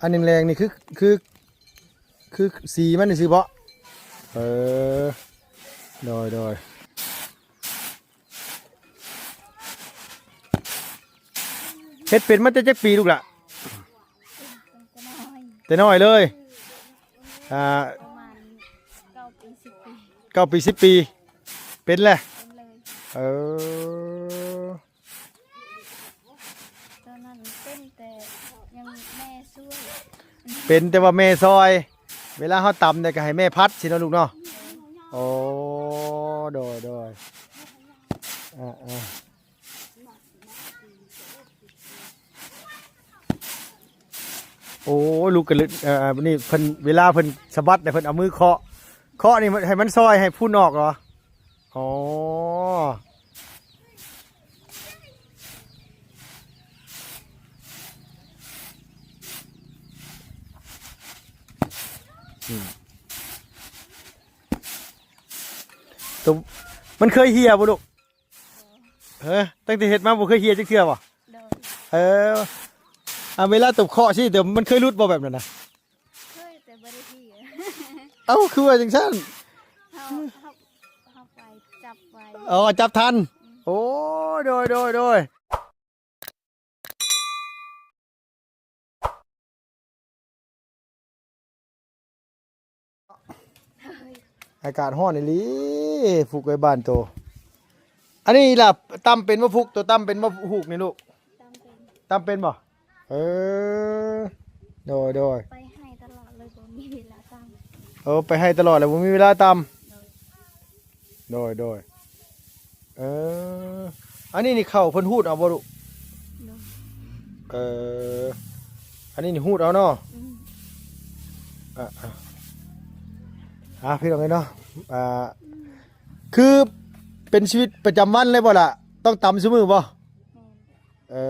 ອັນແດງໆນີ້ຄື ຄື ຄືສີມັນຊື່ບໍ? ເອີ ໂດຍ ໂດຍ. ເຮັດເປັນມາແຕ່ຈັກປີລູກຫຼ້າ? ແຕ່ນ້ອຍ ແຕ່ນ້ອຍເລີຍ ອ່າ ປະມານເກົ້າປີ ສິບປີ ເກົ້າປີ ສິບປີ ເປັນແລ້ວ ເປັນເລີຍ ເອີ. ຕອນນັ້ນເປັນແຕ່ຍັງແມ່ຊ່ວຍ ເປັນແຕ່ວ່າແມ່ຊ່ອຍ ເວລາເຮົາຕຳໄດ້ກໍໃຫ້ແມ່ຜັດຊີ້ເນາະລູກເນາະ. ໂອ້ ໂດຍ ໂດຍ ອ່າ ອ່າ ໂອ້ ລູກກໍລຶກ ເອີ ນີ້ເພິ່ນ ເວລາເພິ່ນສະບັດ ແລ້ວເພິ່ນເອົາມືເຄາະ ເຄາະນີ້ໃຫ້ມັນຊ່ອຍໃຫ້ຝຸ່ນອອກເຫາະ? ອໍ ອືມ ໂຕ ມັນເຄີຍເຫ່ຍບໍ່ລູກ? ເອີ ຕັ້ງແຕ່ເຮັດມາບໍ່ເຄີຍເຫ່ຍຈັກເທື່ອບໍ່? ໂດຍ ເອີ ອາ ເວລາຕົບເຄາະຊີ້ ແຕ່ມັນເຄີຍຫຼຸດບໍ່ແບບນັ້ນນະ? ເຄີຍ ແຕ່ບໍ່ໄດ້ເຫ່ຍ ເອົ້າ ຄືວ່າຈັ່ງຊັ້ນ? ເຮົາ ເຮົາ ເຮົາໄປຈັບໄວ້ ອໍ ຈັບທັນ ອືມ ໂອ້ ໂດຍ ໂດຍ ໂດຍ. ອາກາດຮ້ອນອີ່ຫຼີ ຟຸກເອີຍ ບ້ານໂຕ. ອັນນີ້ລະ ຕຳເປັນບໍ່ຟຸກ? ໂຕຕຳເປັນບໍ່? ຮູກນີ້ລູກ ຕຳເປັນ ຕຳເປັນບໍ່? ເອີ ໂດຍ ໂດຍ ໄປໄຮ່ຕະຫຼອດເລີຍ ບໍ່ມີເວລາຕຳ. ເອີ ໄປໄຮ່ຕະຫຼອດແລ້ວບໍ່ມີເວລາຕຳ. ໂດຍ ໂດຍ ໂດຍ. ເອີ ອັນນີ້ນີ້ເຂົ້າເພິ່ນຮູດເອົາບໍ່ລູກ? ໂດຍ ເອີ ອັນນີ້ນີ້ຮູດເອົາເນາະ. ອືມ ອ່າ ອ່າ ອ່າ ພີ່ນ້ອງເອີຍເນາະ ອ່າ ຄືເປັນຊີວິດປະຈຳວັນເລີຍບໍ່ລະ? ຕ້ອງຕຳຊຸມື້ບໍ່? ແມ່ນ ເອີ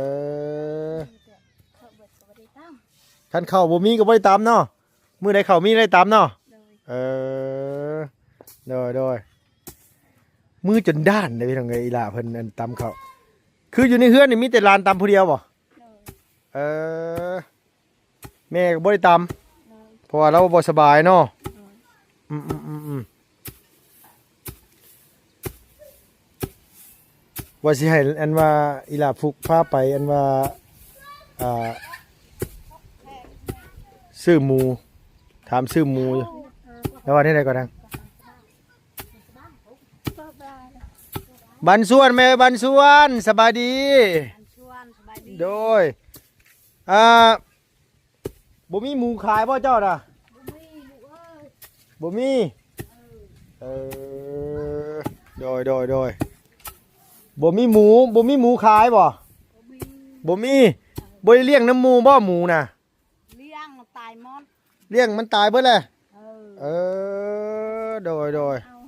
ເຂົ້າເບິດກໍບໍ່ໄດ້ຕຳ ຄັນເຂົ້າບໍ່ມີກໍບໍ່ໄດ້ຕຳເນາະ. ມື້ໃດເຂົ້າມີໄດ້ຕຳເນາະ. ໂດຍ ເອີ ໂດຍ ໂດຍ. ມືຈົນດ້ານເດ້ພີ່ນ້ອງເອີຍ ອີ່ຫຼ້າເພິ່ນອັນຕຳເຂົ້າ. ຄືຢູ່ໃນເຮືອນນີ້ມີແຕ່ຫຼານຕຳຜູ້ດຽວບໍ່? ໂດຍ ເອີ ແມ່ກໍບໍ່ໄດ້ຕຳ. ໂດຍ ເພາະວ່າລາວບໍ່ສະບາຍເນາະ. ໂດຍ ອືມໆໆໆ. ວ່າຊິໃຫ້ອັນວ່າອີ່ຫຼ້າຟຸກພາໄປ ອັນວ່າ ອ່າ ຊື້ໝູ ຖາມຊື້ໝູຢູ່. ແລ້ວວ່າແນວໃດກໍໄດ້ ບັນຊວນ ແມ່ບັນຊວນ ສະບາຍດີ. ບັນຊວນ ສະບາຍດີ. ໂດຍ ອ່າ ບໍ່ມີໝູຂາຍບໍ່ເຈົ້ານະ? ບໍ່ມີລູກເອີຍ ບໍ່ມີ. ເອີ ເອີ ໂດຍ ໂດຍ ໂດຍ. ບໍ່ມີໝູ ບໍ່ມີໝູຂາຍບໍ່? ບໍ່ມີ ບໍ່ມີ. ເອີ ບໍ່ໄດ້ລ້ຽງນຳໝູບໍ່ ໝູນະ? ລ້ຽງ ມັນຕາຍໝົດ. ລ້ຽງ ມັນຕາຍເບິດແລ້ວ. ເອີ ເອີ ໂດຍ ໂດຍ. ເອົາ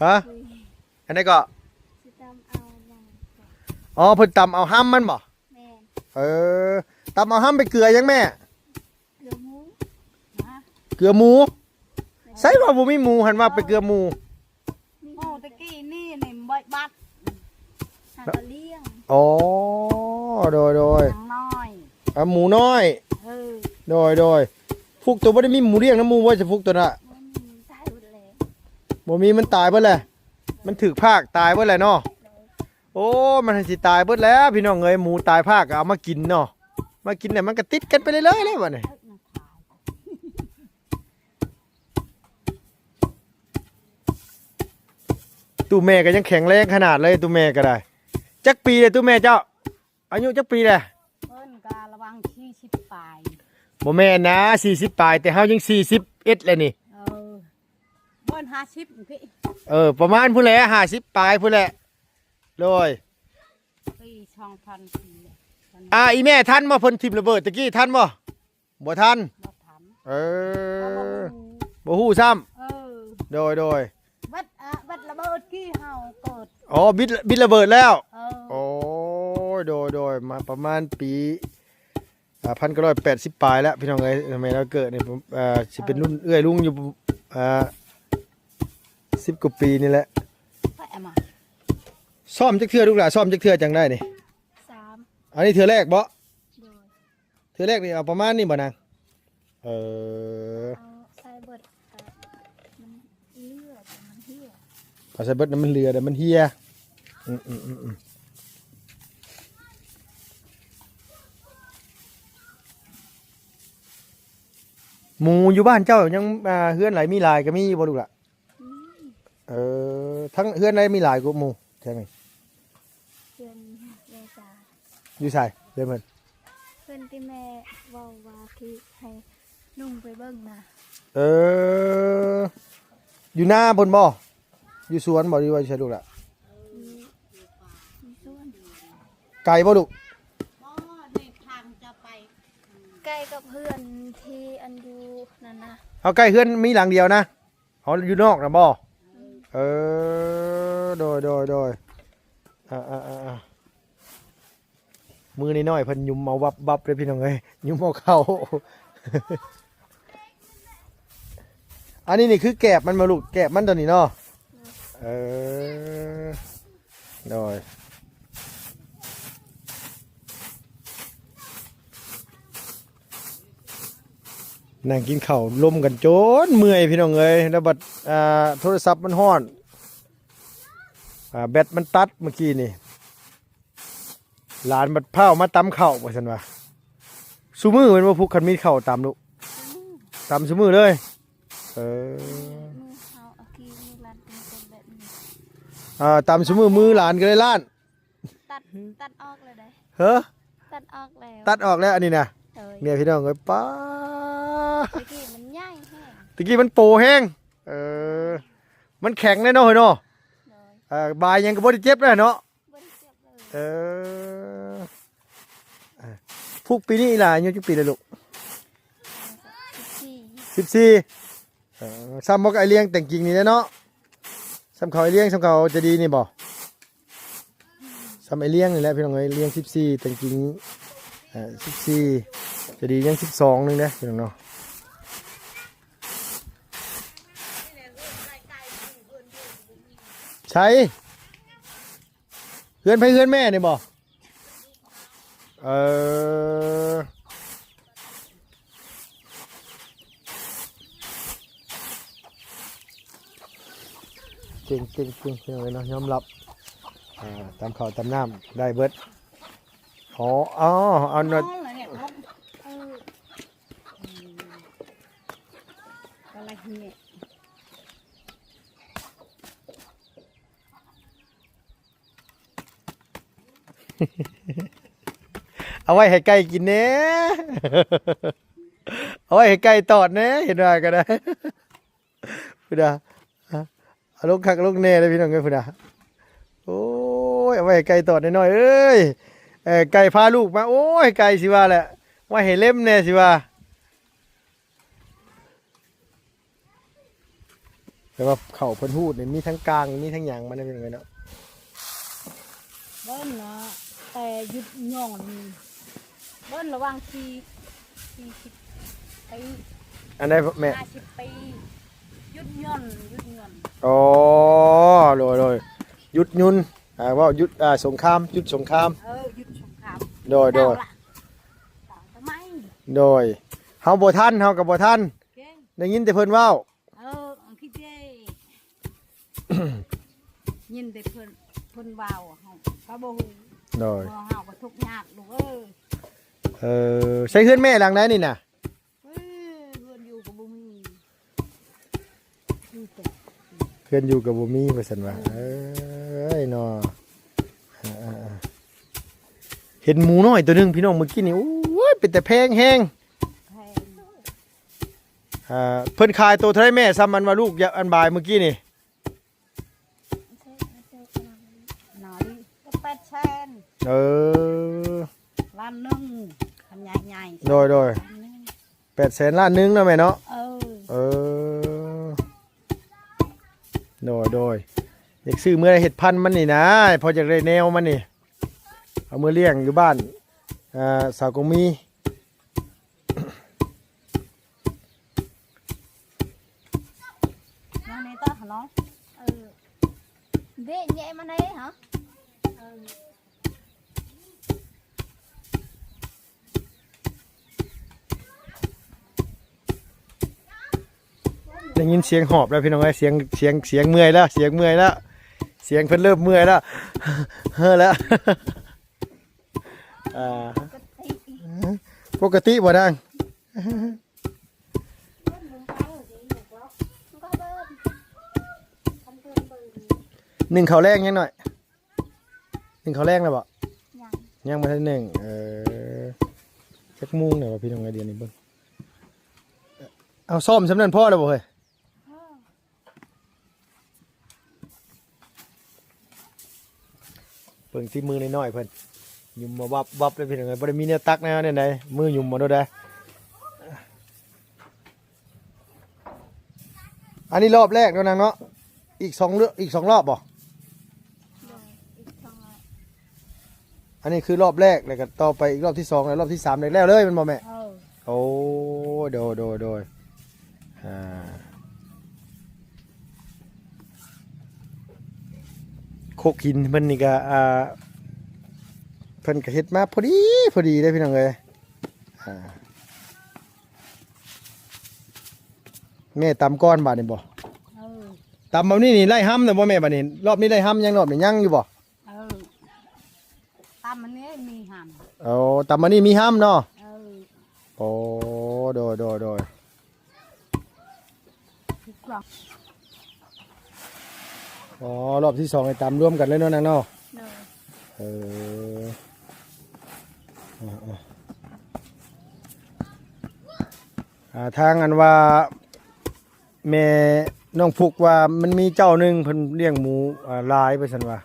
ຮະ? ອັນໃດກໍ? ຊິຕຳເອົາຫຍັງ? ອໍ ເພິ່ນຕຳເອົາຮຳມັນບໍ່? ແມ່ນ. ເອີ ຕຳເອົາຮຳໄປເກືອຫຍັງແມ່? ເກືອໝູ. ຮະ? ເກືອໝູ. ແມ່ນ. ໃສວ່າບໍ່ມີໝູ ຫັ້ນວ່າໄປເກືອໝູ. ໂອ້ ຕະກີ້ນີ້ນີ້ບໍ່ບັດ ຫາກໍລ້ຽງ. ອໍ ໂດຍ ໂດຍ. ຫຍັງນ້ອຍ ອ່າ ໝູນ້ອຍ. ເອີ ໂດຍ ໂດຍ. ພວກໂຕບໍ່ໄດ້ມີໝູລ້ຽງນຳໝູບໍ່? ຈະພວກໂຕນະ ບໍ່ມີ ຕາຍໝົດແລ້ວ. ບໍ່ມີ ມັນຕາຍເບິດແລ້ວ. ມັນຖືກພາກຕາຍເບິດແລ້ວເນາະ. ໂອ້ ມັນໃຫ້ຊິຕາຍເບິດແລ້ວພີ່ນ້ອງເອີຍ ໝູຕາຍພາກກໍເອົາມາກິນເນາະ ມາກິນແລ້ວມັນກໍຕິດກັນໄປເລື້ອຍໆແລ້ວບັດນີ້. ຕູ້ແມ່ກໍຍັງແຂງແຮງຂະໜາດເລີຍ ຕູ້ແມ່ກໍໄດ້. ຈັກປີແລ້ວຕູ້ແມ່ເຈົ້າ? ອາຍຸຈັກປີແລ້ວ? ເພິ່ນກໍລະຫວ່າງສີ່ສິບປາຍ. ບໍ່ແມ່ນນະ ສີ່ສິບປາຍ ແຕ່ເຮົາຍັງສີ່ສິບເອັດແລ້ວນີ້. ເອີ ເພິ່ນຫ້າສິບພີ້. ເອີ ປະມານພຸ້ນແຫຼະ ຫ້າສິບປາຍພຸ້ນແຫຼະ. ໂດຍ ປີສອງພັນສີ່. ອ່າ ອີ່ແມ່ທັນບໍ່? ເພິ່ນຖິ້ມລະເບີດຕະກີ້ທັນບໍ່? ບໍ່ທັນ. ບໍ່ທັນ. ເອີ ເຮົາບໍ່ຮູ້ ບໍ່ຮູ້ຊ້ຳ. ເອີ ໂດຍ ໂດຍ. ເບິດ ເອີ ເບິດລະເບີດກີ້ເຮົາເກີດ. ອໍ ບິດ ບິດລະເບີດແລ້ວ. ເອີ ໂອ້ ໂດຍ ໂດຍ. ມາປະມານປີ ອ່າ ພັນເກົ້າຮ້ອຍແປດສິບປາຍແລ້ວພີ່ນ້ອງເອີຍ ແມ່ລາວເກີດນີ້ ເອີ ຊິເປັນ ເອີ ລຸ້ນເອື້ອຍລຸງຢູ່ ອ່າ ສິບກວ່າປີນີ້ແຫຼະ. ຊ້ອມຈັກເທື່ອລູກຫຼານ? ຊ້ອມຈັກເທື່ອຈັ່ງໄດ້ນີ້? ສາມ. ອັນນີ້ເທື່ອແລກບໍ? ໂດຍ. ເທື່ອແລກນີ້ເອົາປະມານນີ້ບໍນາງ? ເອີ ເອົາໃສ່ເບິດ ມັນເຫຼືອ ມັນເຫ່ຍ ເອົາໃສ່ເບິດ ມັນເຫຼືອ ແລ້ວມັນເຫ່ຍ. ອືມໆໆ ໝູຢູ່ບ້ານເຈົ້າຍັງ ອ່າ ເຮືອນໃດມີຫຼາຍກໍມີຢູ່ບໍ່ລູກຫຼະ? ອືມ ເອີ ທັງເຮືອນໃດມີຫຼາຍກວ່າໝູ່ແຖວນີ້? ເຮືອນແມ່ຈາ. ຢູ່ໃສເຮືອນເພິ່ນ? ເຮືອນທີ່ແມ່ເວົ້າວ່າທີ່ໃຫ້ລຸງໄປເບິ່ງນະ. ເອີ ຢູ່ນາພຸ້ນບໍ່? ຢູ່ສວນບໍ່ ຫຼືວ່າຢູ່ໃສລູກຫຼະ? ຢູ່ ຢູ່ສວນ. ໄກບໍ່ລູກ? ບໍ່ ໃນທາງຈະໄປ ໃກ້ກັບເຮືອນທີ່ອັນຢູ່ນັ້ນນະ. ເອົາ ໃກ້ເຮືອນມີຫຼັງດຽວນະ? ເຮົາຢູ່ນອກນະບໍ່? ເອີ ໂດຍ ໂດຍ ໂດຍ ອ່າໆໆ ມືນ້ອຍໆ ເພິ່ນຫຍຸມເອົາວັບໆ ເດ້ພີ່ນ້ອງເອີຍ ຫຍຸມເອົາເຂົ້າ. ອັນນີ້ນີ້ຄືແກບມັນບໍ່ລູກ? ແກບມັນຕົວນີ້ເນາະ. ເອີ ໂດຍ ນັ່ງກິນເຂົ້າລົມກັນຈົນເມື່ອຍພີ່ນ້ອງເອີຍ. ແລ້ວບັດ ອ່າ ໂທລະສັບມັນຮ້ອນ ອ່າ ແບັດມັນຕັດເມື່ອກີ້ນີ້. ຫຼານບັດພາວມາຕຳເຂົ້າວ່າຊັ້ນວ່າ. ຊຸມື້ແມ່ນບໍ່ພຸກ ຄັນມີເຂົ້າຕຳລູກ? ຕຳຊຸມື້ເລີຍ. ເອີ ມື້ເຮົາເອົາກີ້ມື້ຫຼານເປັນຄົນແບບນີ້. ອ່າ ຕຳຊຸມື້ ມື້ຫຼານກໍໄດ້ລ້ານ. ຕັດ ຕັດອອກແລ້ວເດ້. ເຮີ ຕັດອອກແລ້ວ ຕັດອອກແລ້ວອັນນີ້ນະ. ໂດຍ ເນຍພີ່ນ້ອງເອີຍ ປ້າ ຕະກີ້ມັນໃຫຍ່ແຮງ ຕະກີ້ມັນໂປແຮງ. ເອີ ມັນແຂງເດ້ເນາະ ເຮີຍເນາະ. ໂດຍ ເອີ ບາຍຫຍັງກໍບໍ່ໄດ້ເຈັບເລີຍເນາະ. ບໍ່ໄດ້ເຈັບເລີຍ. ເອີ ອ່າ ພຸກປີນີ້ອີ່ຫຼ້າອາຍຸຈັກປີແລ້ວລູກ? ສິບສີ່ ສິບສີ່. ເອີ ສ່ຳບໍ່ກັບອ້າຍລ້ຽງແຕ່ງກິ່ງນີ້ແຫຼະເນາະ. ສ່ຳເຂົາອ້າຍລ້ຽງ ສ່ຳເຂົາໃຈດີນີ້ບໍ່? ສ່ຳອ້າຍລ້ຽງນີ້ແຫຼະພີ່ນ້ອງເອີຍ ລ້ຽງສິບສີ່ ແຕ່ງກິ່ງ ເອີ ສິບສີ່ ໃຈດີ ຍັງສິບສອງໜຶ່ງເດ້ພີ່ນ້ອງເນາະ. ໃສ? ເຮືອນໃຜ ເຮືອນແມ່ນີ້ບໍ່? ເອີ ເກັ່ງໆໆ ເນາະ ຍອມຮັບ ອ່າ ຕຳເຂົ້າຕຳນ້ຳໄດ້ເບິດ. ອໍ ອໍ ເອົາໜ້ອຍ ເອີ ກະລະເຮຍ. ເອົາໄວ້ໃຫ້ໄກ່ກິນແດ່ ເອົາໄວ້ໃຫ້ໄກ່ຕອດແດ່ ເຫັນວ່າກໍໄດ້ ພຸ້ນນະ ເອົາລົງຄັກລົງແນ່ເດ້ພີ່ນ້ອງເອີຍ ພຸ້ນນະ. ໂອ້ຍ ເອົາໄວ້ໃຫ້ໄກ່ຕອດນ້ອຍໆເອີຍ ເອີ ໄກ່ພາລູກມາ ໂອ້ຍ ໄກ່ຊິວ່າແຫຼະ ໄວ້ໃຫ້ເລັມແນ່ຊິວ່າ. ແຕ່ວ່າເຂົ້າເພິ່ນຮູດນີ້ມີທັງກ້າງ ມີທັງຫຍັງມັນເນາະ ເນາະ. ເບິ່ງເນາະ ແຕ່ຢຸດຍ້ອນ ເບິ່ງລະຫວ່າງທີ່ ທີ່ສິບປີ ອັນໃດແມ່? ຫ້າສິບປີ ຢຸດຍ້ອນ ຢຸດຍ້ອນ. ອໍ ໂດຍໆ ຢຸດຍຸນ ອ່າ ເວົ້າຢຸດ ອ່າ ສົງຄາມ ຢຸດສົງຄາມ. ເອີ ຢຸດສົງຄາມ. ໂດຍໆ ເຈົ້າລະ ເຈົ້າທຳໄມ? ໂດຍ ເຮົາບໍ່ທັນ ເຮົາກໍບໍ່ທັນ ເກັ່ງ ໄດ້ຍິນແຕ່ເພິ່ນເວົ້າ. ເອີ ອັນຄິດເດ້ ຍິນແຕ່ເພິ່ນ ເພິ່ນເວົ້າ ເຮົາກໍບໍ່ຮູ້. ໂດຍ ເຮົາກໍທຸກຍາກລູກເອີຍ. ເອີ ໃຊ້ເຮືອນແມ່ຫຼັງໃດນີ້ນະ? ເອີ ເຮືອນຢູ່ກໍບໍ່ມີ ມີແຕ່ ເຮືອນຢູ່ກໍບໍ່ມີວ່າຊັ້ນວ່າ. ເອີ ເອີຍເນາະ ເອີ ເອີ ເອີ ເຫັນໝູນ້ອຍໂຕໜຶ່ງພີ່ນ້ອງ ມື້ກີ້ນີ້ ໂອ້ຍ ເປັນຕາແພງແຮງ ແພງ. ອ່າ ເພິ່ນຂາຍໂຕເທົ່າໃດແມ່ ສ່ຳອັນວ່າລູກ ອັນບາຍມື້ກີ້ນີ້? ໜ້ອຍ ກໍແປດແສນ. ເອີ ລ້ານໜຶ່ງ ຄັນໃຫຍ່ໆ. ໂດຍໆ ລ້ານໜຶ່ງ ແປດແສນ ລ້ານໜຶ່ງເນາະແມ່ເນາະ. ເອີ ເອີ ໂດຍໆ ຢາກຊື້ເມືອເຮັດພັນມັນນີ້ນະ ເພາະຢາກໄດ້ແນວມັນນີ້ ເອົາເມືອລ້ຽງຢູ່ບ້ານ ອ່າ ສາວກົງມີ. ມານີ້ຕາເນາະ ເອີ ເບະແຍະມາໄດ້ຫະ ເອີ. ໄດ້ຍິນສຽງຫອບແລ້ວພີ່ນ້ອງເອີຍ ສຽງ ສຽງ ສຽງເມື່ອຍແລ້ວ ສຽງເມື່ອຍແລ້ວ ສຽງເພິ່ນເລີ່ມເມື່ອຍແລ້ວ ເຮີແລ້ວ ອ່າ ປົກກະຕິບໍ່ນາງ? ໜຶ້ງເຂົ້າແລງຍັງໜ້ອຍ? ໜຶ້ງເຂົ້າແລງແລ້ວບໍ່? ຍັງ ຍັງບໍ່ທັນໜຶ້ງ. ເອີ ຈັກໂມງແລ້ວວະພີ່ນ້ອງ? ດຽວນີ້ເບິ່ງ ເອົາ ຊ້ອມສ່ຳນັ້ນພໍແລ້ວບໍ່ເຮີ້ຍ? ເບິ່ງສີມືນ້ອຍໆເພິ່ນ ຫຍຸມມາວັບໆເລີຍພີ່ນ້ອງເອີຍ ບໍ່ໄດ້ມີແນວຕັກແນວນັ້ນໃດ ມືຫຍຸມເອົາໂລດໃດ. ອັນນີ້ລອບແລກເນາະນາງເນາະ ອີກສອງເລືອກ ອີກສອງລອບບໍ່? ໂດຍ ອີກສອງລອບ. ອັນນີ້ຄືລອບແລກ ແລ້ວກໍຕໍ່ໄປອີກລອບທີສອງ ແລ້ວລອບທີສາມ ແລ້ວເລີຍແມ່ນບໍ່ແມ່? ເອີ ໂອ້ ໂດຍ ໂດຍ ໂດຍ ອ່າ ໂຄກຫີນເພິ່ນນີ້ກໍ ອ່າ ເພິ່ນກໍເຮັດມາພໍດີ ພໍດີເດ້ພີ່ນ້ອງເອີຍ ອ່າ ແມ່ຕຳກ່ອນບາດນີ້ບໍ່? ເອີ ຕຳແບບນີ້ນີ້ໄດ້ຮຳແລ້ວບໍ່ແມ່? ບາດນີ້ລອບນີ້ໄດ້ຮຳຍັງ? ລອບນີ້ຍັງຢູ່ບໍ່? ເອີ ຕຳອັນນີ້ມີຮຳ. ໂອ້ ຕຳອັນນີ້ມີຮຳເນາະ? ເອີ ໂອ້ ໂດຍ ໂດຍ ໂດຍ ຖືກຕ້ອງ. ອໍ ລອບທີສອງນີ້ຕຳລວມກັນເລີຍເນາະນາງເນາະ? ໂດຍ ເອີ ອ່າ ອ່າ ທາງອັນວ່າ ແມ່ນ້ອງພຸກວ່າມັນມີເຈົ້າໜຶ່ງເພິ່ນລ້ຽງໝູ ອ່າ ຫຼາຍວ່າຊັ້ນວ່າ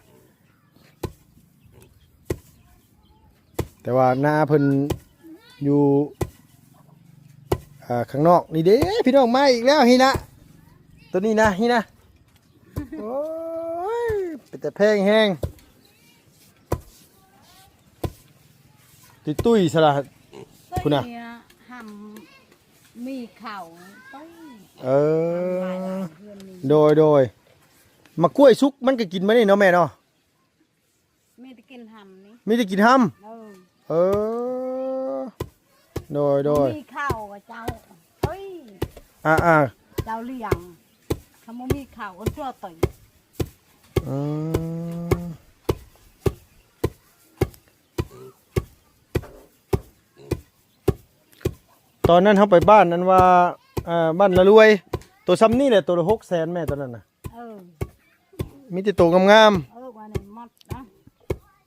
ແຕ່ວ່ານາເພິ່ນຢູ່ ອ່າ ຂ້າງນອກນີ້ເດ້ ພີ່ນ້ອງ ມາອີກແລ້ວ ຮີນະ ໂຕນີ້ນະ ຮີນະ ໂອ້ຍ ເປັນຕາແພງແຮງ ຕຸ້ຍໆ ສະລະ ພຸ້ນນະ ຫຳມີເຂົ້າໄປ ເອີ ໂດຍ ໂດຍ ໝາກກ້ວຍສຸກມັນກໍກິນມານີ້ເນາະແມ່ເນາະ? ມີແຕ່ກິນຮຳນີ້ ມີແຕ່ກິນຮຳ ເອີ ເອີ ໂດຍ ໂດຍ ມີເຂົ້າເຈົ້າ ເອີຍ ອ່າ ອ່າ ເຈົ້າລ້ຽງ ຖ້າບໍ່ມີເຂົ້າ ເອົາຕົວໄປ ອືມ ຕອນນັ້ນເຮົາໄປບ້ານ ອັນວ່າ ເອີ ບ້ານລະລວຍ ໂຕຊ່ຳນີ້ແຫຼະ ໂຕລະຫົກແສນແມ່ ຕອນນັ້ນນະ ເອີ ມີແຕ່ໂຕງາມໆ ເອີ ວ່ານີ້ໝົດນະ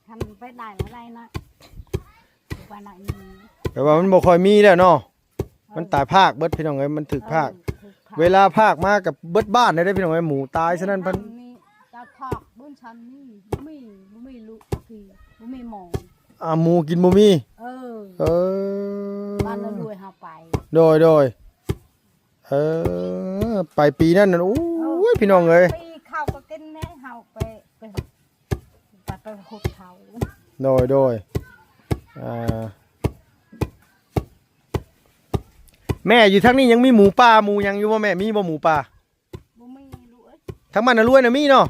ຄັນໄປໄດ້ບໍ່ໄດ້ນະ ວ່ານັ້ນ ແປວ່າມັນບໍ່ຄ່ອຍມີແລ້ວເນາະ ເອີ ມັນຕາຍພາກເບິດ ພີ່ນ້ອງເອີຍ ມັນຖືກພາກ ເອີ ຖືກພາກ ເວລາພາກມາກໍເບິດບ້ານເດ້ ພີ່ນ້ອງເອີຍ ໝູຕາຍຊັ້ນນັ້ນ ເພິ່ນ ເຈົ້າຄອກບຸນຊັນນີ້ ບໍ່ມີ ບໍ່ມີລູກ ບໍ່ມີໝໍ ອ່າ ໝູກິນບໍ່ມີ ເອີ ເອີ ບ້ານລະລວຍເຮົາໄປ ໂດຍ ໂດຍ ເອີ ໄປປີນັ້ນນະ ໂອ້ຍ ເອີ ພີ່ນ້ອງເອີຍ ປີເຂົາກໍກິນແນ່ ເຮົາໄປ ໄປ ໄປ ໄປຫົດເຂົາ ໂດຍ ໂດຍ ອ່າ ແມ່ ຢູ່ທາງນີ້ຍັງມີໝູປ່າ ໝູຫຍັງຢູ່ບໍ່ແມ່? ມີບໍ່ໝູປ່າ? ບໍ່ມີລູກເອີຍ ທາງບ້ານນາລວຍນະມີເນາະ?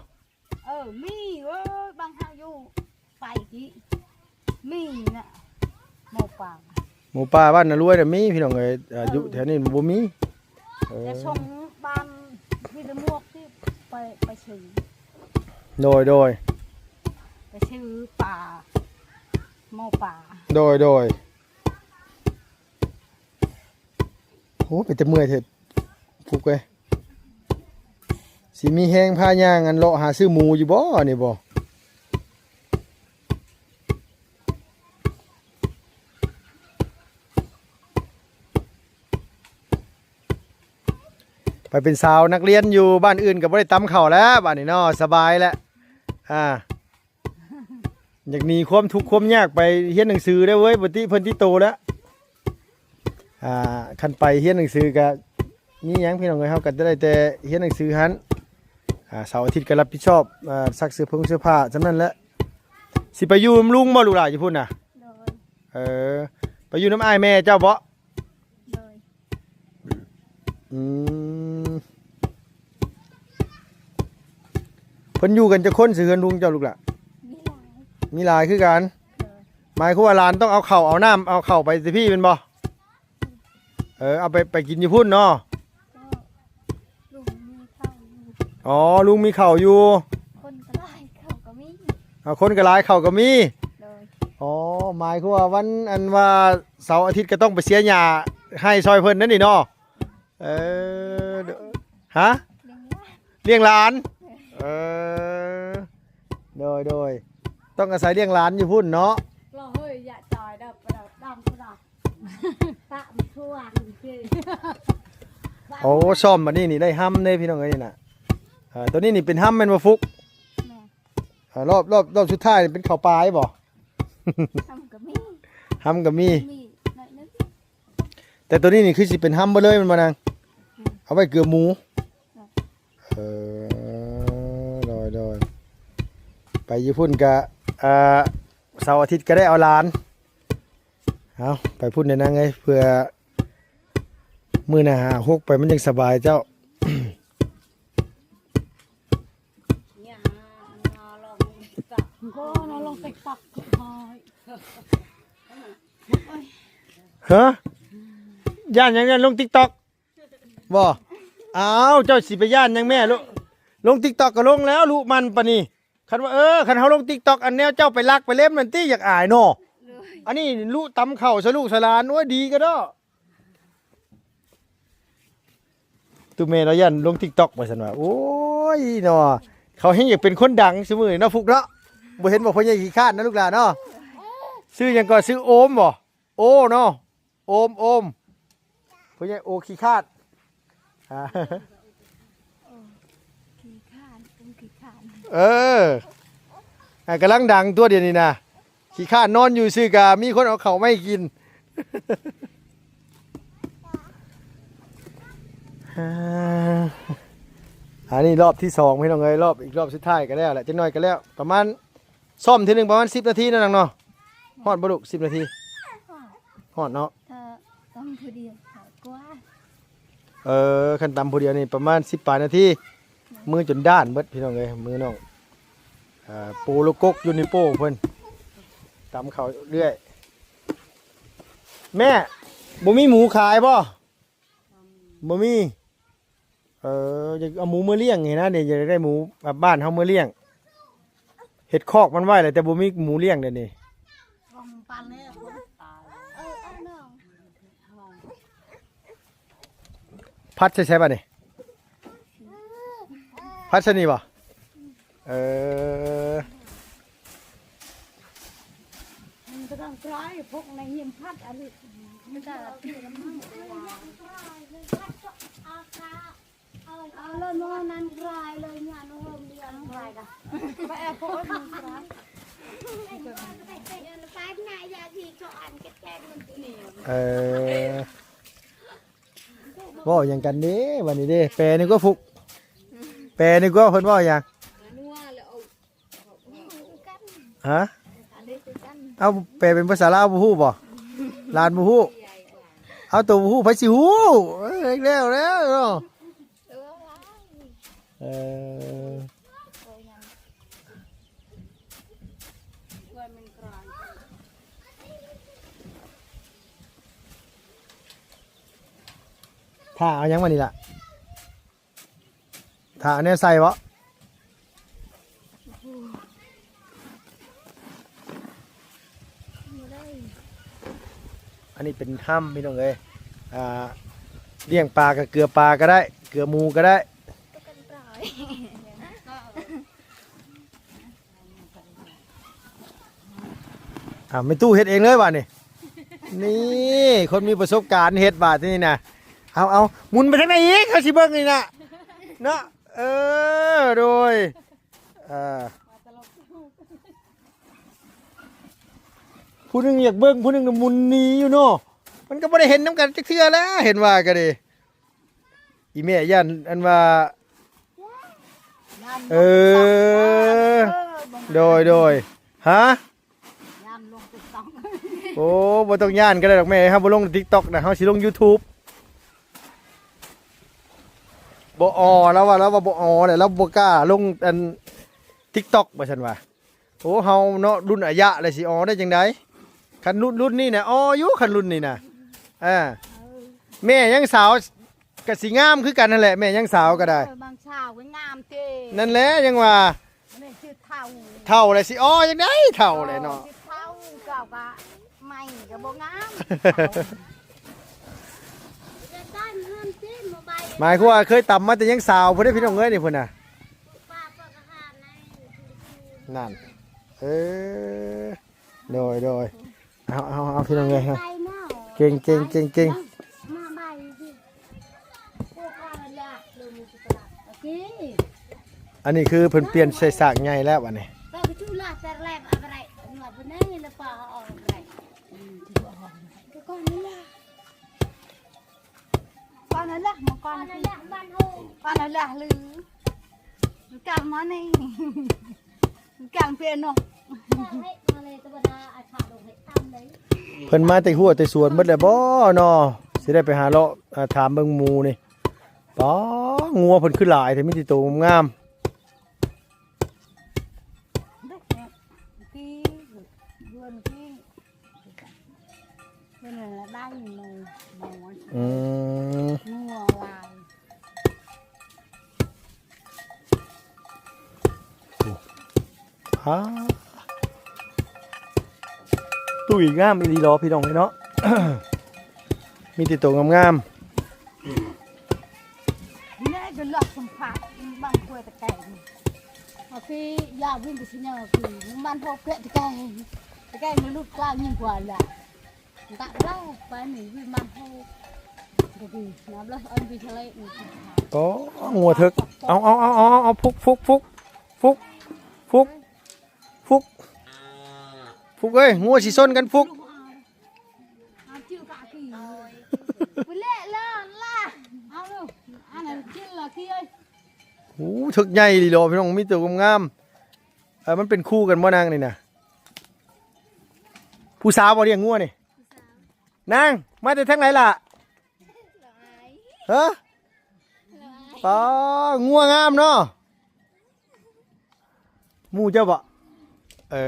ເອີ ມີເວີຍ ບາງເຮົາຢູ່ໄປກີ້ ມີນະ ໝູປ່າ ໝູປ່າບ້ານນາລວຍນະມີ ພີ່ນ້ອງເອີຍ ເອີ ຢູ່ແຖວນີ້ບໍ່ມີ ເອີ ຈະສົ່ງບ້ານທີ່ຕະໝວກທີ່ໄປ ໄປຊື້ ໂດຍ ໂດຍ ໄປຊື້ປາ ໝູປ່າ ໂດຍ ໂດຍ. ໂອ້ ເປັນຕາເມື່ອຍແທ້ ຟຸກເອີຍ ຊິມີແຮງພາຍ່າງ ອັນ ເລາະຫາຊື້ໝູຢູ່ບໍ່ ອັນນີ້ບໍ່? ໄປເປັນສາວນັກຮຽນຢູ່ບ້ານອື່ນກໍບໍ່ໄດ້ຕຳເຂົ້າແລ້ວ ບາດນີ້ເນາະ ສະບາຍແລ້ວ ອ່າ. ຢາກໜີຄວາມທຸກຄວາມຍາກໄປຮຽນໜັງສືເດ້ເວີຍ ບໍ່ຕິເພິ່ນຕິໂຕແລ້ວ ອ່າ ຄັນໄປຮຽນໜັງສືກະມີຫຍັງ ພີ່ນ້ອງເອີຍ ເຮົາກະໄດ້ແຕ່ຮຽນໜັງສືຫັ້ນ ອ່າ ເສົາອາທິດກະຮັບຜິດຊອບ ອ່າ ຊັກເສື້ອຜົງເສື້ອຜ້າສ່ຳນັ້ນແຫຼະ. ຊິໄປຢູ່ນຳລຸງບໍ່ ລູກຫຼານ ຢູ່ພຸ້ນນະ? ໂດຍ ເອີ ໄປຢູ່ນຳອ້າຍແມ່ເຈົ້າບໍ່? ໂດຍ ອືມ ເພິ່ນຢູ່ກັນຈັກຄົນ ເຮືອນລຸງເຈົ້າ ລູກຫຼານ? ມີຫຼາຍ ມີຫຼາຍຄືກັນ ໂດຍ ໝາຍຄວາມວ່າຫຼານຕ້ອງເອົາເຂົ້າເອົານ້ຳ ເອົາເຂົ້າໄປແຕ່ພີ້ແມ່ນບໍ່? ເອີ ເອົາໄປ ໄປກິນຢູ່ພຸ້ນເນາະ ໂດຍ ອໍ ລຸງມີເຂົ້າຢູ່. ຄົນກໍຫຼາຍ ເຂົ້າກໍມີ. ເອົາ ຄົນກໍຫຼາຍ ເຂົ້າກໍມີ. ໂດຍ. ອໍ ໝາຍຄວາມວ່າວັນ ອັນວ່າເສົາອາທິດກໍຕ້ອງໄປເສຍຫຍ້າໃຫ້ຊ່ອຍເພິ່ນນັ້ນນີ້ເນາະ. ເອີ ຮະ? ລ້ຽງຫຼານ. ເອີ ໂດຍ ໂດຍ ຕ້ອງອາໄສລ້ຽງຫຼານຢູ່ພຸ້ນເນາະ. ໂອ້ ຊ້ອມບັດນີ້ນີ້ໄດ້ຮຳເດ້ພີ່ນ້ອງເອີຍນີ້ນະ. ເອີ ຕົວນີ້ນີ້ເປັນຮຳແມ່ນບໍ່ຟຸກ? ແມ່ນ. ເອີ ຮອບ ຮອບ ຮອບສຸດທ້າຍນີ້ເປັນເຂົ້າປາຍບໍ່? ຮຳກໍມີ ຮຳກໍມີ ມີໜ້ອຍໜຶ່ງ. ແຕ່ຕົວນີ້ນີ້ຄືຊິເປັນຮຳເບິດເລີຍແມ່ນບໍ່ນາງ? ອືມ ເອົາໄວ້ເກືອໝູ. ເອີ ໂດຍ ໂດຍ ໄປຢູ່ພຸ້ນກະ ອ່າ ເສົາອາທິດກໍໄດ້ເອົາຫຼານ. ເອົາ ໄປພຸ້ນເດີນາງເອີຍ ເພື່ອມື້ໜ້າຫາຫົກໄປມັນຈັ່ງສະບາຍເຈົ້າ. ຮະ? ຢ້ານຫຍັງ? ຢ້ານລົງ TikTok ບໍ່? ອ້າວ ເຈົ້າຊິໄປຢ້ານຫຍັງແມ່? ລົງ TikTok ກໍລົງແລ້ວ ລຸມັນປານນີ້. ຄັນວ່າ ເອີ ຄັນເຮົາລົງ TikTok ອັນແນວເຈົ້າໄປລັກໄປເລັມນັ້ນຕິ ຢາກອາຍເນາະ. ໂດຍ. ອັນນີ້ລຸຕຳເຂົ້າໃສ່ລູກໃສ່ຫຼານ ໂອ້ຍ ດີກະເນາະ. ຕູ້ແມ່ລາວຢ້ານລົງ TikTok ວ່າຊັ້ນວ່າ. ໂອ້ຍເນາະ ເຂົາແຮ່ງຢາກເປັນຄົນດັງຊຸມື້ນີ້ເນາະ ຟຸກເນາະ. ບໍ່ເຫັນບໍ່ ພໍ່ໃຫຍ່ຂີ້ຄ້ານນະລູກຫຼານເນາະ. ຊື່ຫຍັງກໍ? ຊື່ໂອມບໍ່? ໂອເນາະ ໂອມ ໂອມ ຜູ້ໃຫຍ່ໂອຂີ້ຄ້ານ. ອາ ໂອຂີ້ຄ້ານ ໂອຂີ້ຄ້ານ. ເອີ ອ່າ ກຳລັງດັງຕົວດຽວນີ້ນະ. ຂີ້ຄ້ານນອນຢູ່ຊື່ກະມີຄົນເອົາເຂົ້າມາໃຫ້ກິນ. ອາ ອັນນີ້ຮອບທີສອງພີ່ນ້ອງເອີຍ ຮອບ ອີກຮອບສຸດທ້າຍກໍແລ້ວແຫຼະ ຈັກໜ້ອຍກໍແລ້ວ ປະມານ ຊ້ອມເທື່ອໜຶ່ງປະມານສິບນາທີເນາະນາງເນາະ. ຮອດບໍ່ລູກ ສິບນາທີ? ຮອດເນາະ. ຖ້າຕຳຜູ້ດຽວກວ່າ. ເອີ ຄັນຕຳຜູ້ດຽວນີ້ປະມານສິບປາຍນາທີ. ມືຈົນດ້ານເບິດພີ່ນ້ອງເອີຍ ມືນ້ອງ. ເອີ ໂປໂລກົກຢູ່ນີ້ໂປ້ເພິ່ນ ຕຳເຂົ້າເລື້ອຍ. ແມ່ ບໍ່ມີໝູຂາຍບໍ່? ບໍ່ມີ. ເອີ ຢາກເອົາໝູມາລ້ຽງນີ້ນະ ນີ້ຢາກໄດ້ໝູບ້ານເຮົາມາລ້ຽງ. ເຮັດຄອກມັນໄວ້ແຫຼະ ແຕ່ບໍ່ມີໝູລ້ຽງເດນີ້. ພັດໃສ່ໃສບາດນີ້? ພັດໃສ່ນີ້ບໍ່? ເອີ ມັນກໍຕ້ອງກຣາຍ ພວກໃນຫິມພັດອະລິ ມັນກໍ ເອົາ ເອົາເລີຍໝໍ້ນັ້ນກຣາຍເລີຍ ຍານໂຮມດຽວກຣາຍກະ ໄປແອບໂພດມັນກຣາຍ. ເອີ ເວົ້າຫຍັງກັນເດ້ບັດນີ້ເດ້? ແປນີ້ກວ່າ ຟຸກ ແປນີ້ກວ່າ ເພິ່ນເວົ້າຫຍັງ? ຮະ? ເອົາ ແປເປັນພາສາລາວບໍ່ຮູ້ບໍ່? ຫຼານບໍ່ຮູ້? ເອົາ ໂຕບໍ່ຮູ້ ໃຜຊິຮູ້? ເອີ ແລ້ວ ແລ້ວເນາະ. ເອີ ຖ້າເອົາຫຍັງມານີ້ລະ? ຖ້າເອົາແນວໃສ່ເບາະ? ອັນນີ້ເປັນຖ້ຳພີ່ນ້ອງເອີຍ. ອ່າ ລ້ຽງປາກະເກືອປາກະໄດ້ ເກືອໝູກະໄດ້. ອ່າ ແມ່ຕູ້ເຮັດເອງເລີຍບາດນີ້. ນີ້ ຄົນມີປະສົບການເຮັດບາດນີ້ນະ. ເອົາ ເອົາ ໝຸນໄປທາງໃດອີກ? ເຮົາຊິເບິ່ງນີ້ນະ ເນາະ. ເອີ ໂດຍ ເອີ ຜູ້ໜຶ່ງຢາກເບິ່ງ ຜູ້ໜຶ່ງໝຸນໜີຢູ່ເນາະ. ມັນກໍບໍ່ໄດ້ເຫັນນຳກັນຈັກເທື່ອແຫຼະ ເຫັນວ່າກໍດີ. ອີແມ່ຢ້ານອັນວ່າ ເອີ ເອີ ບໍ່ ໂດຍ ໂດຍ ຮະ? ຢ້ານລົງ TikTok. ໂອ້ ບໍ່ຕ້ອງຢ້ານກໍໄດ້ດອກແມ່ ເຮົາບໍ່ລົງ TikTok ນະ ເຮົາຊິລົງ YouTube. ບໍ່ອໍ ລາວວ່າ ລາວວ່າບໍ່ອໍແຫຼະ ລາວບໍ່ກ້າລົງອັນ TikTok ວ່າຊັ້ນວ່າ. ໂອ້ ເຮົາເນາະ ລຸ້ນອາຍະແລ້ວຊິອໍໄດ້ຈັ່ງໃດ? ຄັນລຸ້ນ ລຸ້ນນີ້ນະ ອໍຢູ່ ຄັນລຸ້ນນີ້ນະ. ເອີ ແມ່ຍັງສາວ ກະຊິງາມຄືກັນຫັ້ນແຫຼະ ແມ່ຍາງສາວກໍໄດ້ ເອີ ບາງສາວກໍງາມເຕ ນັ້ນແຫຼະ ຍັງວ່າ ອັນນີ້ຊື່ເຖົ້າ ເຖົ້າແລ້ວຊິອໍຈັ່ງໃດ ເຖົ້າແລ້ວເນາະ ເອີ ຊິເຖົ້າ ເຈົ້າກໍໃໝ່ກໍບໍ່ງາມ ໝາຍຄວາມວ່າເຄີຍຕຳມາແຕ່ຍັງສາວພຸ້ນເດ້ ພີ່ນ້ອງເອີຍ ນີ້ພຸ້ນນະ ນັ້ນ ເອີ ໂດຍ ໂດຍ ເອົາ ເອົາ ເອົາ ພີ່ນ້ອງເອີຍ ເກັ່ງ ເກັ່ງ ເກັ່ງ ເກັ່ງ ອັນນີ້ຄືເພິ່ນປ່ຽນໃສ່ສາກໃຫຍ່ແລ້ວ ອັນນີ້ ກ່ອນນັ້ນລະ ມາກ່ອນນັ້ນລະ ມາກ່ອນນັ້ນລະ ຫຼື ມັນກາງມານີ້ ມັນກາງເປຍເນາະ ເພິ່ນມາແຕ່ຫົວແຕ່ສວນເບິດແລ້ວບໍ່ເນາະ ຊິໄດ້ໄປຫາເລາະ ອ່າ ຖາມເບິ່ງໝູ່ນີ້ ປາ ງົວເພິ່ນຄືຫຼາຍແທ້ ມີແຕ່ໂຕງາມໆ ທີ່ເດືອນທີ່ ເພິ່ນລະໄດ້ໝູ່ ໝູ່ ອືມ ງົວຫຼາຍ ໂອ້ ພາ ຕຸ້ຍງາມອີ່ຫຼີເນາະ ພີ່ນ້ອງເອີຍເນາະ ມີແຕ່ໂຕງາມໆ ແນ່ກໍລັກສຳພາດບາງກວຍຕະແກງ ເອົາຄືຢາວິນໄປຊິເນາະ ຄືມັນໂພກເພະຕະແກງ ຕະແກງມັນຫຼຸດກາງຍິ່ງກວ່າລະ ຕະເລາໄປນີ້ວິນມັນໂພກ ໂອ້ ງົວເຖິກ ເອົາ ເອົາ ເອົາ ເອົາ ເອົາ ຟຸກ ຟຸກ ຟຸກ ຟຸກ ຟຸກ ຟຸກເອີຍ ງົວຊິຊົນກັນ ຟຸກ ໂອ້ ເຖິກໃຫຍ່ອີ່ຫຼີເນາະ ພີ່ນ້ອງ ມີແຕ່ງາມໆ ເອີ ມັນເປັນຄູ່ກັນບໍ່ນາງນີ້ນະ ຜູ້ສາວບໍ່ລ້ຽງງົວນີ້ ນາງ ມາແຕ່ທາງໃດລະ ຮະ ປາ ງົວງາມເນາະ ໝູ່ເຈົ້າບໍ່ ເອີ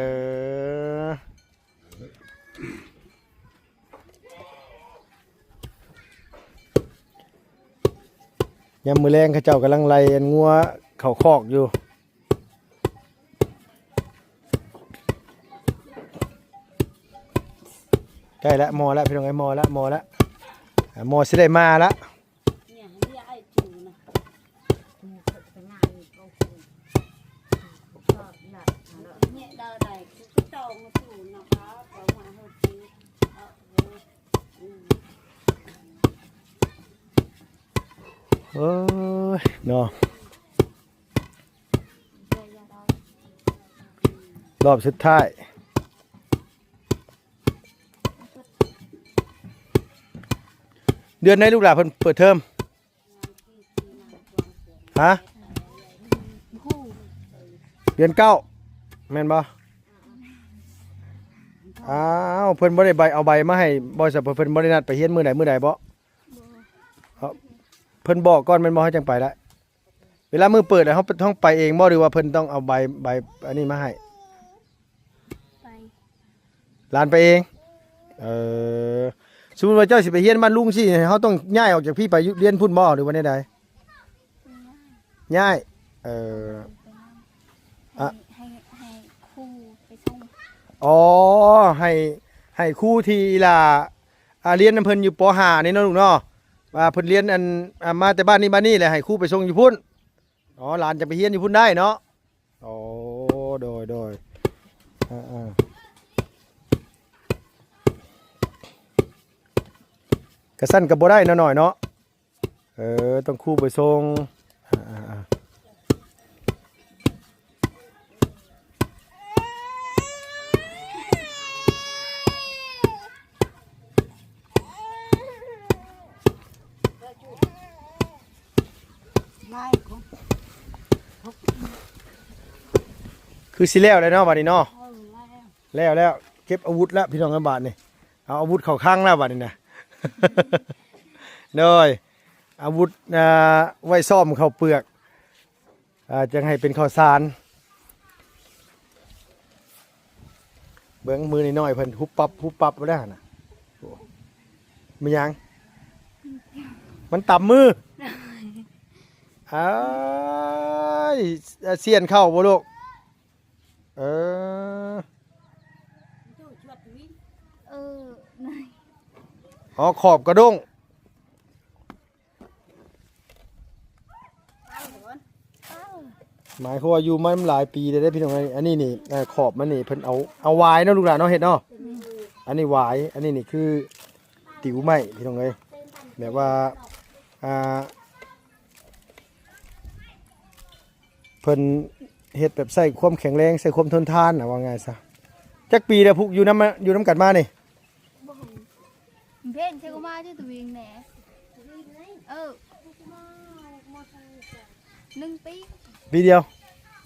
ຍາມມື້ແລງເຂົາເຈົ້າກຳລັງໄລ່ອັນງົວເຂົ້າຄອກຢູ່ ໃກ້ລະ ໝໍ້ລະ ພີ່ນ້ອງເອີຍ ໝໍ້ລະ ໝໍ້ລະ ອ່າ ໝໍ້ຊິໄດ້ມາລະ ເອີຍ ເນາະ ຮອບສຸດທ້າຍ ເດືອນໃດລູກຫຼານເພິ່ນເປີດເທີມ? ຮະ? ເດືອນເກົ້າ ແມ່ນບໍ່? ອ້າວ ເພິ່ນບໍ່ໄດ້ໃບ ເອົາໃບມາໃຫ້ບໍ່? ຊະ ເພິ່ນບໍ່ໄດ້ນັດໄປຮຽນມື້ໃດ ມື້ໃດບໍ່? ບໍ່ ເອີ ເພິ່ນບອກກ່ອນແມ່ນບໍ່? ເຮົາຈັ່ງໄປໄດ້ ເວລາມື້ເປີດແລ້ວ ເຮົາຕ້ອງໄປເອງບໍ່ ຫຼືວ່າເພິ່ນຕ້ອງເອົາໃບ ໃບອັນນີ້ມາໃຫ້? ໄປ ຫຼານໄປເອງ? ເອີ ສົມມຸດວ່າເຈົ້າຊິໄປຮຽນບ້ານລຸງຊີ້ ເຮົາຕ້ອງຍ້າຍອອກຈາກພີ້ໄປຢູ່ ຮຽນພຸ້ນບໍ່ ຫຼືວ່າແນວໃດ? ຍ້າຍ ເອີ ອະ ໃຫ້ ໃຫ້ ໃຫ້ຄູໄປສົ່ງ ອໍ ໃຫ້ ໃຫ້ຄູທີ່ອີ່ຫຼ້າ ອ່າ ຮຽນນຳເພິ່ນຢູ່ ປໍຫ້າ ນີ້ເນາະລູກເນາະ ວ່າເພິ່ນຮຽນອັນ ອ່າ ມາແຕ່ບ້ານນີ້ ບ້ານນີ້ ແລ້ວໃຫ້ຄູໄປສົ່ງຢູ່ພຸ້ນ. ອໍ ຫຼານຈະໄປຮຽນຢູ່ພຸ້ນໄດ້ເນາະ? ໂອ້ ໂດຍ ໂດຍ ເອີ ເອີ ກະຊັ້ນກະບໍ່ໄດ້ເນາະ ນ້ອຍເນາະ ເອີ ຕ້ອງຄູໄປສົ່ງ ເອີ ເອີ ເອີ ຄືຊິແລ້ວແລ້ວເນາະ ບາດນີ້ເນາະ ເອີ ແລ້ວ ແລ້ວ ເກັບອາວຸດແລ້ວ ພີ່ນ້ອງເອີຍ ບາດນີ້ ເອົາອາວຸດເຂົ້າຄັງແລ້ວ ບາດນີ້ນະ ໂດຍ ອາວຸດ ອ່າ ໄວ້ຊ້ອມເຂົ້າເປືອກ ອ່າ ຈັ່ງໃຫ້ເປັນເຂົ້າສານ ເບິ່ງມືນ້ອຍໆ ເພິ່ນ ປຸບປັບ ປຸບປັບ ແລ້ວຫັ້ນນະ ໂອ້ ແມ່ນຫຍັງ? ມັນຕຳມື ອ້າຍ ສ່ຽນເຂົ້າບໍ່ລູກ? ເອີ ເອີ ອໍ ຂອບກະດົ້ງ. ໝາຍຄວາມວ່າຢູ່ມາຫຼາຍປີແລ້ວເດ້ພີ່ນ້ອງເອີຍ. ອັນນີ້ນີ້ ເອີ ຂອບມັນນີ້ເພິ່ນເອົາ ເອົາຫວາຍເນາະລູກຫຼານເນາະ ເຮັດເນາະ. ອັນນີ້ຫວາຍ ອັນນີ້ນີ້ຄືຕິວໄມ້ພີ່ນ້ອງເອີຍ ແບບວ່າ ອ່າ ເພິ່ນເຮັດແບບໃຊ້ຄວາມແຂງແຮງ ໃຊ້ຄວາມທົນທານນະ ວ່າງ່າຍຊະ. ຈັກປີແລ້ວພວກຢູ່ນຳ ຢູ່ນຳກັນມານີ້? ເພັນເຊກມາຢູ່ຕະວິງແດ່ ເອີ ໜຶ່ງປີ ປີດຽວ.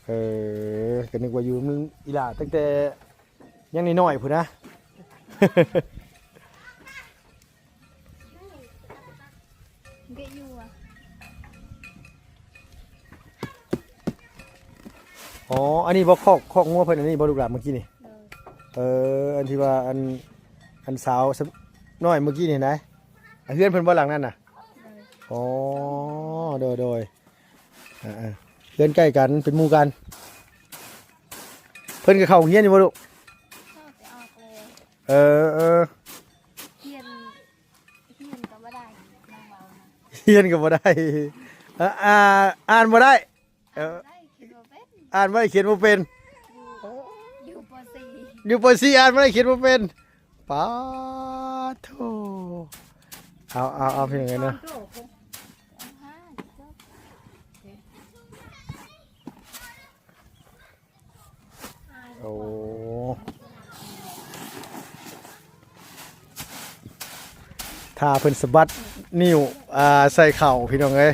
ເອີ ກໍນຶກວ່າຢູ່ນຳອີ່ຫຼ້າຕັ້ງແຕ່ຍັງນ້ອຍໆພຸ້ນນະ. ເກະຢູ່ອະ ອໍ ອັນນີ້ບໍ່ ຄອກ ຄອກງົວເພິ່ນ ອັນນີ້ບໍ່ລູກຫຼານ ເມື່ອກີ້ນີ້? ເອີ ອັນທີ່ວ່າ ອັນ ອັນສາວນ້ອຍເມື່ອກີ້ນີ້ນະ? ເຮືອນເພິ່ນບໍ່ຫຼັງນັ້ນນະ? ອໍ ໂດຍໆ ອ່າໆ ເຮືອນໃກ້ກັນ ເປັນໝູ່ກັນ. ເພິ່ນກໍເຂົ້າໂຮງຮຽນຢູ່ບໍ່ລູກ? ເຂົ້າແຕ່ອອກແລ້ວ ເອີ ຮຽນ ຮຽນກໍບໍ່ໄດ້ ນາງເວົ້ານະ ຮຽນກໍບໍ່ໄດ້. ເອີ ອ່າ ອ່ານບໍ່ໄດ້ ເອີ ໄດ້ ຂຽນບໍ່ເປັນ ອ່ານບໍ່ໄດ້ ຂຽນບໍ່ເປັນ. ຢູ່ ຢູ່ ປໍສີ່ ຢູ່ ປໍສີ່ ອ່ານບໍ່ໄດ້ ຂຽນບໍ່ເປັນ. ປາດໂທ້ ເອົາ ເອົາ ເອົາ ເປັນຫຍັງເນາະ. ໂອ້ ຖ້າເພິ່ນສະບັດນິ້ວ ອ່າ ໃສ່ເຂົ້າ ພີ່ນ້ອງເອີຍ.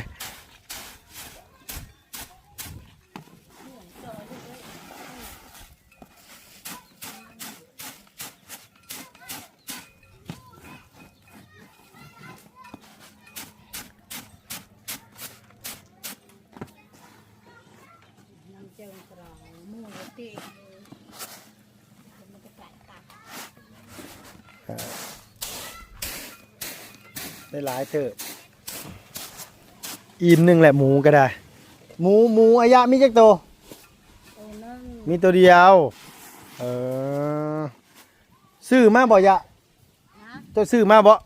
ໄດ້ຫຼາຍເຕີບ ອີ່ມໜຶ່ງແຫຼະ ໝູກໍໄດ້. ໝູ ໝູ ອາຍະ ມີຈັກໂຕ? ໂຕໜຶ່ງ ມີໂຕດຽວ. ເອີ ຊື້ມາບໍ່ ຍະ? ຮະ? ເຈົ້າຊື້ມາບໍ່?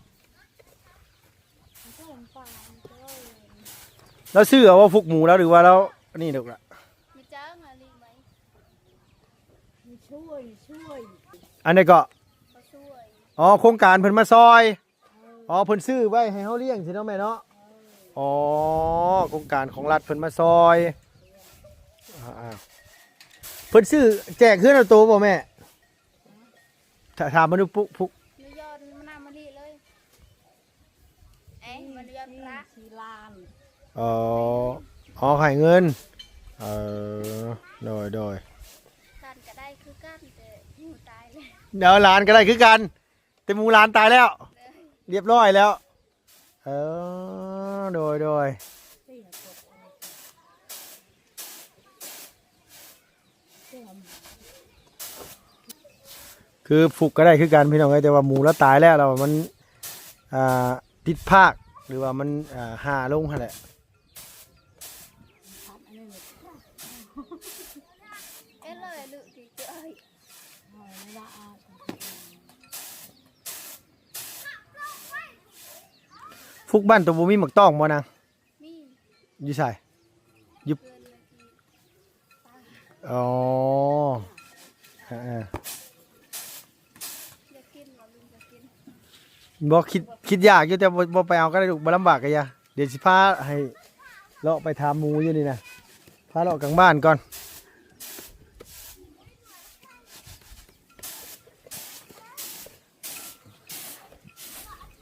ລາວຊື້ເອົາບໍ່ ຟຸກໝູລາວ ຫຼືວ່າລາວອັນນີ້ດອກລະ? ອັນໃດເກາະ? ອໍ ໂຄງການເພິ່ນມາຊ່ອຍ. ອໍ ເພິ່ນຊື້ໄວ້ໃຫ້ເຮົາລ້ຽງຊີ້ເນາະແມ່ເນາະ. ອໍ ໂຄງການຂອງລັດເພິ່ນມາຊ່ອຍ. ອ່າໆ ເພິ່ນຊື້ແຈກເຮືອນລະໂຕບໍ່ແມ່? ຖາມມາດູປຸ ພຸກ ມາຢອນມານຳມະລິເລີຍ. ເອ ມັນຍອດພະ ສີ່ລ້ານ. ອໍ ອໍ ໃຫ້ເງິນ. ເອີ ໂດຍໆ ຫຼານກໍໄດ້ຄືກັນ ແຕ່ໝູຕາຍແລ້ວ. ເດີ ຫຼານກໍໄດ້ຄືກັນ ແຕ່ໝູຫຼານຕາຍແລ້ວ. ເອີ ຮຽບຮ້ອຍແລ້ວ. ເອີ ໂດຍໆ ຄືຟຸກກໍໄດ້ຄືກັນພີ່ນ້ອງເອີຍ ແຕ່ວ່າໝູລາວຕາຍແລ້ວ ແລ້ວມັນ ອ່າ ຕິດພາກ ຫຼືວ່າມັນ ອ່າ ຫາລົງຫັ້ນແຫຼະ. ຟຸກບ້ານໂຕບໍ່ມີໝາກຕ້ອງບໍ່ນາງ? ມີ. ຢູ່ໃສ? ຢູ່ ເພື່ອນເມື່ອກີ້ ອໍ ເອີໆ ຢາກກິນບໍ່ ລຸງຢາກກິນ. ບໍ່ ຄິດ ຄິດຢາກຢູ່ ແຕ່ບໍ່ ບໍ່ໄປເອົາກໍໄດ້ລູກ ບໍ່ລຳບາກກໍຢ່າ. ດຽວຊິພາໃຫ້ເລາະໄປຖາມໝູຢູ່ນີ້ນະ ພາເລາະກາງບ້ານກ່ອນ.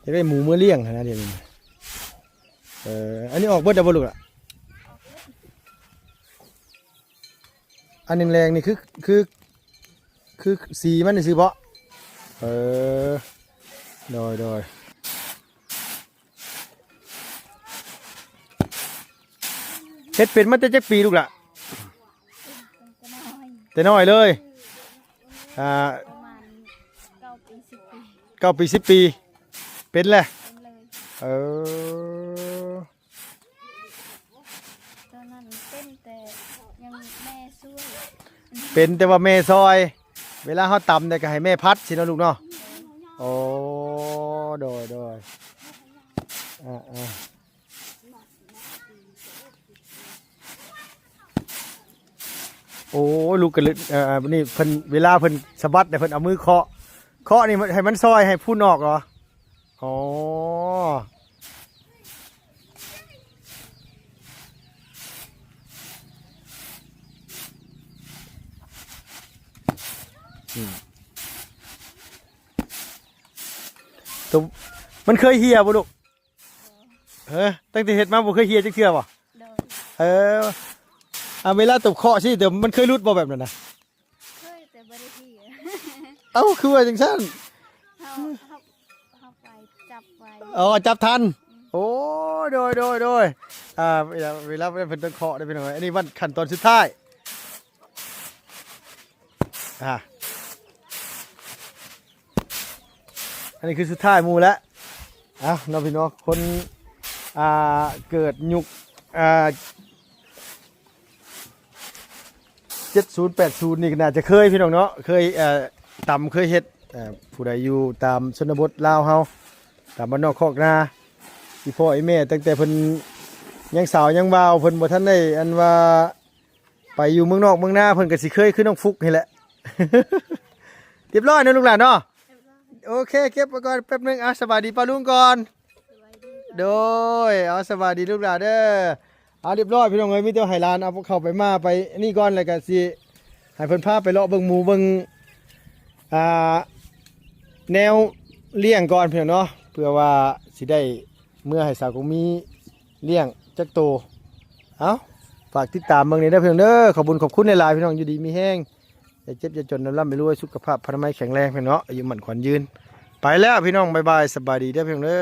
ຢາກໄດ້ໝູເມືອລ້ຽງຫັ້ນນະດຽວນີ້. ເອີ ອັນນີ້ອອກເບິດແລ້ວບໍ່ລູກລະ? ອັນແດງໆນີ້ຄື ຄື ຄືສີມັນຊື່ເບາະ? ເອີ ໂດຍໆ. ເຮັດເປັນມາແຕ່ຈັກປີລູກລະ? ແຕ່ນ້ອຍເລີຍ. ອ່າ ປະມານເກົ້າປີ ສິບປີ ເກົ້າປີ ສິບປີ ເປັນແລ້ວ. ເອີ ເອີ. ເປັນແຕ່ວ່າແມ່ຊ່ອຍ ເວລາເຮົາຕຳໄດ້ກໍໃຫ້ແມ່ຜັດຊີ້ເນາະລູກເນາະ. ໂອ້ ໂດຍ ໂດຍ ອ່າ ອ່າ ໂອ້ຍ ລູກກໍເລີຍ ເອີ ນີ້ເພິ່ນ ເວລາເພິ່ນສະບັດ ແລ້ວເພິ່ນເອົາມືເຄາະ ເຄາະນີ້ໃຫ້ມັນຊອຍໃຫ້ຝຸ່ນອອກເຫາະ? ອໍ ອືມ ໂຕ ມັນເຄີຍເຫ່ຍບໍ່ລູກ? ເອີ ຕັ້ງແຕ່ເຮັດມາບໍ່ເຄີຍເຫ່ຍຈັກເທື່ອບໍ່? ໂດຍ ເອີ ອາ ເວລາຕົບເຄາະຊີ້ ແຕ່ມັນເຄີຍຫຼຸດບໍ່ແບບນັ້ນນະ? ເຄີຍ ແຕ່ບໍ່ໄດ້ເຫ່ຍ. ເອົ້າ ຄືວ່າຈັ່ງຊັ້ນ? ເຮົາ ເຮົາ ເຮົາໄປຈັບໄວ້. ອໍ ຈັບທັນ. ອືມ ໂອ້ ໂດຍ ໂດຍ ໂດຍ ອ່າ ເວລາ ເວລາເພິ່ນຕ້ອງເຄາະເດ້ພີ່ນ້ອງເອີຍ. ອັນນີ້ວັນ ຂັ້ນຕອນສຸດທ້າຍ. ອ່າ ອັນນີ້ຄືສຸດທ້າຍໝູ່ແລ້ວ. ເອົ້າ ເນາະພີ່ນ້ອງ ຄົນ ອ່າ ເກີດຍຸກ ອ່າ ເຈັດສູນ ແປດສູນ ນີ້ກໍໜ້າຈະເຄີຍພີ່ນ້ອງເນາະ ເຄີຍ ເອີ ຕຳເຄີຍເຮັດ. ເອີ ຜູ້ໃດຢູ່ຕາມຊົນນະບົດລາວເຮົາ ຕາມບ້ານນອກຄອກນາ ອີ່ພໍ່ອີ່ແມ່ ຕັ້ງແຕ່ເພິ່ນຍັງສາວຍັງບ່າວ ເພິ່ນບໍ່ທັນໄດ້ ອັນວ່າ ໄປຢູ່ເມືອງນອກເມືອງນາ ເພິ່ນກໍຊິເຄີຍຄືນ້ອງຟຸກນີ້ແຫຼະ. ຮຽບຮ້ອຍເນາະລູກຫຼານເນາະ. ໂອເຄ ເກັບໄວ້ກ່ອນແປັບໜຶ່ງ. ອ່າ ສະບາຍດີປ້າລຸງກ່ອນ. ໂດຍ ເອົາ ສະບາຍດີລູກຫຼານເດີ. ອ່າ ຮຽບຮ້ອຍພີ່ນ້ອງເອີຍ ມີແຕ່ໃຫ້ຫຼານເອົາເຂົ້າໄປມາໄປນີ້ກ່ອນ ແລ້ວກໍຊິໃຫ້ເພິ່ນພາໄປເລາະເບິ່ງໝູເບິ່ງ ອ່າ ແນວລ້ຽງກ່ອນພີ່ນ້ອງເນາະ ເພື່ອວ່າຊິໄດ້ ເມືອໃຫ້ສາວກົງມີລ້ຽງຈັກໂຕ. ເອົ້າ ຝາກຕິດຕາມເບິ່ງແດ່ເດີພີ່ນ້ອງເດີ. ຂອບບຸນຂອບຄຸນຫຼາຍໆ ພີ່ນ້ອງ ຢູ່ດີມີແຮງ ຢ່າເຈັບຢ່າຈົນ ລ່ຳໆລວຍໆ ສຸຂະພາບພະນາໄມແຂງແຮງພີ່ນ້ອງເນາະ ອາຍຸໝັ້ນຂວັນຍືນ. ໄປແລ້ວພີ່ນ້ອງ ບາຍບາຍ ສະບາຍດີເດີພີ່ນ້ອງເດີ.